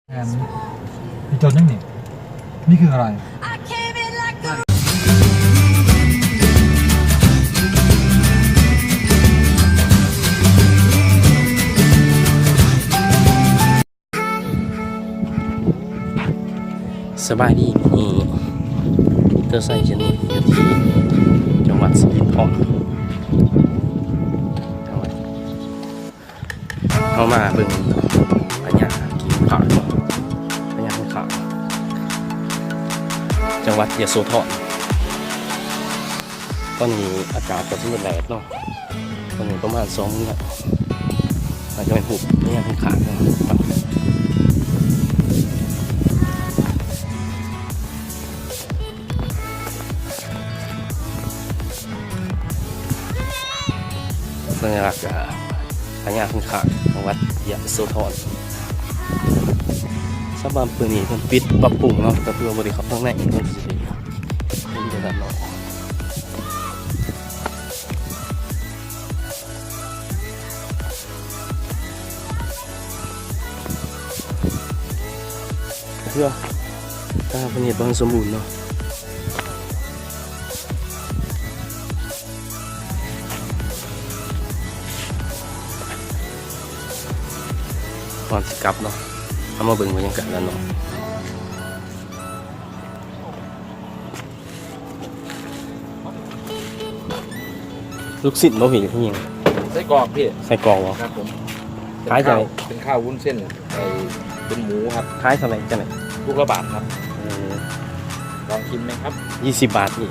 ແມ່ນ ມີຕົນໜຶ່ງນີ້ ນີ້ຄືອະໄລ? ສະບາຍດີ ມື້ນີ້ເຕີໄຊແຊນແນວ ຢູ່ທີ່ຈັງຫວັດສະກະລິນທອນ. ເຮົາມາເບິ່ງພະຍາຫິນຂາດ ພະຍາຫິນຂາດ ຈັງຫວັດຍະໂສທອນ. ຕອນນີ້ອາກາດກໍຊິແດດເນາະ ຕອນນີ້ປະມານສອງໂມງແລ້ວ. ອາດຈະເປັນຮູບພະຍາຫິນຂາດເນາະ. ສັນຍາລັກ ອາ ພະຍາຫິນຂາດ ຈັງຫວັດຍະໂສທອນ. ສຳລັບມື້ນີ້ເພິ່ນປິດປັບປຸງເນາະ ກໍຄືວ່າບໍ່ໄດ້ເຂົ້າທາງໃນ ເພິ່ນຊິເປັນແບບນັ້ນເນາະ. ເພື່ອ ຖ້າເພິ່ນເຮັດບໍ່ທັນສົມບູນເນາະ. ກ່ອນຊິກັບເນາະ ເຮົາມາເບິ່ງບັນຍາກາດດ້ານນອກ. ລູກຊິ້ນບໍ່ພີ່ ອີຫຍັງ? ໄສ້ກອກພີ່. ໄສ້ກອກບໍ່? ຄັບຜົມ. ຂາຍຈັ່ງໃດ? ເປັນຂ້າວ ເປັນຂ້າວວຸ້ນເສັ້ນ ໄອ້ ເປັນໝູຄັບ. ຂາຍເທົ່າໃດ ຈັ່ງໃດ? ລູກລະບາດຄັບ. ເອີ ລອງຊິມເບິ່ງຄັບ. ຍີ່ສິບບາດນີ້.